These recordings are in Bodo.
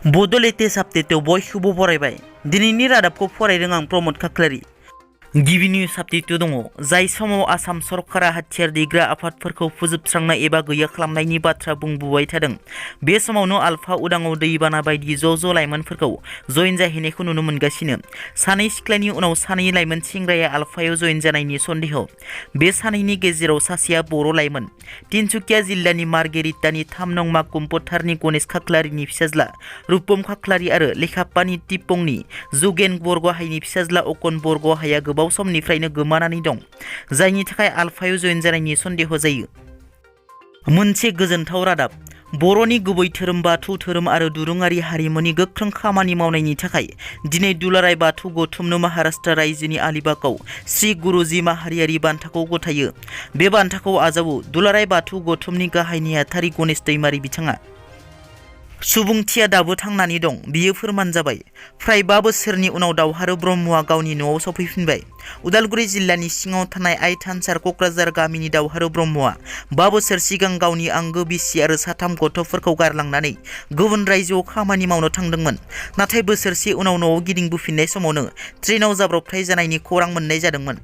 बड' लेटेस्ट आपडेटआव बयखौबो बरायबाय। दिनैनि रादाबखौ फरायदों आं प्रमद खाख्लारि। गिबि निउज आपडेट दङ। जाय समाव आसाम सरकारा हाथियार दैग्रा आफादफोरखौ फोजोबस्रांनाय एबा गैया खालामनायनि बाथ्रा बुंबोबाय थादों, बे समावनो आलफा उदाङाव दैबाना बायदि ज' लाइमोनफोरखौ जयेन जाहैनायखौ नुनो मोनगासिनो। सानै सिख्लानि उनाव सानै लाइमोन सेंग्राया आलफायाव जयेन जानायनि सन्देह। बे सानैनि गेजेराव सासेया बर' लाइमोन। तिनसुकिया जिल्लानि मार्गेरिटानि 3 नं माकुम फोथारनि गणेश खाख्लारिनि फिसाज्ला रुपम खाख्लारि आरो लेखाप्पानि टिपंनि जुगेन बरग'हाइनि फिसाज्ला अकन बरग'हाइया गोबाव समनिफ्रायनो गोमानानै दं, जायनि थाखाय आलफायाव जयेन जानायनि सन्देह जायो। मोनसे गोजोनथाव रादाब। बर'नि गुबै धोरोम बाथौ धोरोम आरो दोरोङारि हारिमुनि गोख्रों खामानि मावनायनि थाखाय दिनै दुलाराय बाथौ गौथुमनो महाराष्ट्र रायजोनि आलिबागाव श्री गुरुजी माहारियारि बान्थाखौ गथायो। बे बान्थाखौ आजावो दुलाराय बाथौ गौथुमनि गाहाय नेहाथारि गणेश दैमारि बिथाङा। सुबुंथिया दाबो थांनानै दं, बियो फोरमान जाबाय। फ्राय 5 बोसोरनि उनाव दावहारु ब्रह्मआ गावनि न'आव सफैफिनबाय। उदालगुरि जिल्लानि सिङाव थानाय आइ थानसार क'क्राझार गामिनि दावहारु ब्रह्मआ 5 बोसोर सिगां गावनि आंगो बिसि आरो 3 गथ'फोरखौ गारलांनानै गुबुन रायजोआव खामानि मावनो थांदोंमोन। नाथाय बोसोरसे उनाव न'आव गिदिंबोफिननाय समावनो ट्रेनाव जाब्रबथाय जानायनि खौरां मोननाय जादोंमोन।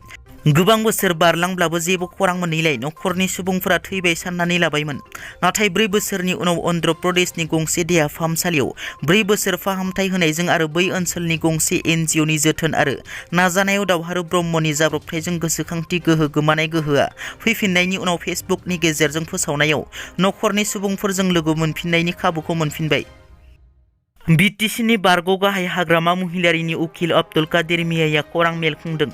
गोबां बोसोर बारलांब्लाबो जेबो खौरां मोनैलाय न'खरनि सुबुंफोरा थैबाय साननानै लाबायमोन। नाथाय 4 बोसोरनि उनाव अन्ध्र प्रदेशनि गंसे देहा फाहामसालियाव 4 बोसोर फाहामथाय होनायजों आरो बै ओनसोलनि गंसे NGOनि जोथोन आरो नाजानायाव दावहारु ब्रह्मनि जाब्रबथायजों गोसोखांथि गोहो गोमानाय गोहोआ फैफिननायनि उनाव फेसबुकनि गेजेरजों फोसावनायाव न'खरनि सुबुंफोरजों लोगो मोनफिननायनि खाबुखौ मोनफिनबाय। BTCनि बारग' गाहाय हाग्रामा महिलारिनि उकिल अब्दुल कादिर मियाया खौरां मेल खुंदों।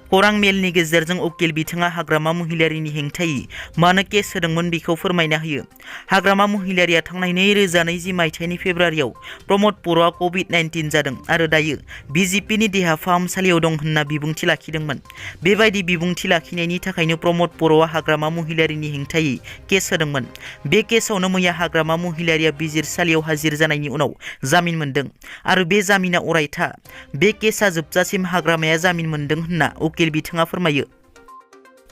खौरां मेलनि गेजेरजों उकिल बिथाङा हाग्रामा महिलारिनि हेंथायै मानो केस होदोंमोन बेखौ फोरमायना होयो। हाग्रामा महिलारिया थांनाय 2020 मायथाइनि फेब्रुवारियाव प्रमद बर'आ COVID-19 जादों आरो दायो BJPनि देहा फाहामसालियाव दं होनना बिबुंथि लाखिदोंमोन। बेबायदि बिबुंथि लाखिनायनि थाखायनो प्रमद बर'आ हाग्रामा महिलारिनि हेंथायै केस होदोंमोन। बे केसआवनो मैया हाग्रामा महिलारिया बिजिरसालियाव हाजिर जानायनि उनाव जामिन मोनदों आरो बे जामिना अरायथा। बे केसआ जोबजासिम हाग्रामाया जामिन मोनदों होनना उकिल बिथाङा फोरमायो।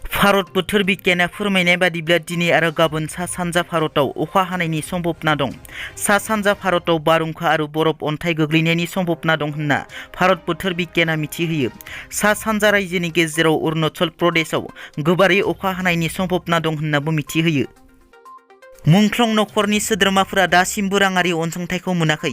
भारत बोथोर बिगियाना फोरमायनाय बादिब्ला दिनै आरो गाबोन सा-सानजा भारताव अखा हानायनि सम्भावना दं। सा-सानजा भारताव बारहुंखा आरो बरफ अन्थाइ गोग्लैनायनि सम्भावना दं होनना भारत बोथोर बिगियाना मिथिहोयो। सा-सानजा रायजोनि गेजेराव अरुणाचल प्रदेशआव गोबारै अखा हानायनि सम्भावना दं होननाबो मिथिहोयो। मुंख्लं नखरनि सोद्रोमाफोरा दासिमबो राङारि अनसुंथाइखौ मोनाखै।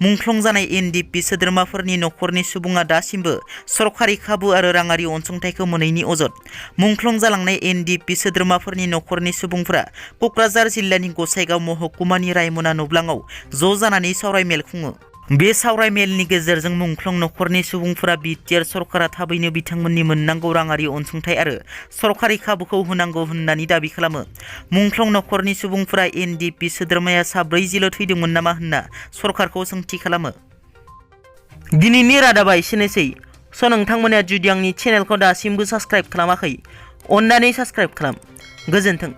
मुंख्लं जानाय NDP सोद्रोमाफोरनि नखरनि सुबुङा दासिमबो सरखारि खाबु आरो राङारि अनसुंथाइखौ मोनैनि अजद। मुंख्लं जालांनाय NDP सोद्रोमाफोरनि नखरनि सुबुंफोरा क'क्राझार जिल्लानि गसाइगाव महकुमानि रायमना नब्लाङाव ज' जानानै सावरायमेल खुङो। बे सावरायमेलनि गेजेरजों मुंख्लं नखरनि सुबुंफोरा BTR सरकारा थाबैनो बिथांमोननि मोननांगौ राङारि अनसुंथाइ आरो सरखारि खाबुखौ होनांगौ होननानै दाबि खालामो। मुंख्लं नखरनि सुबुंफोरा NDP सोद्रोमाया 4 थैदोंमोन नामा होनना सरकारखौ सोंथि खालामो। दिनैनि रादाबा एसेनोसै। नोंथांमोना जुदि आंनि चेनेलखौ दासिमबो साबस्क्राइब खालामाखै, अन्नानै साबस्क्राइब खालाम। गोजोन्थों।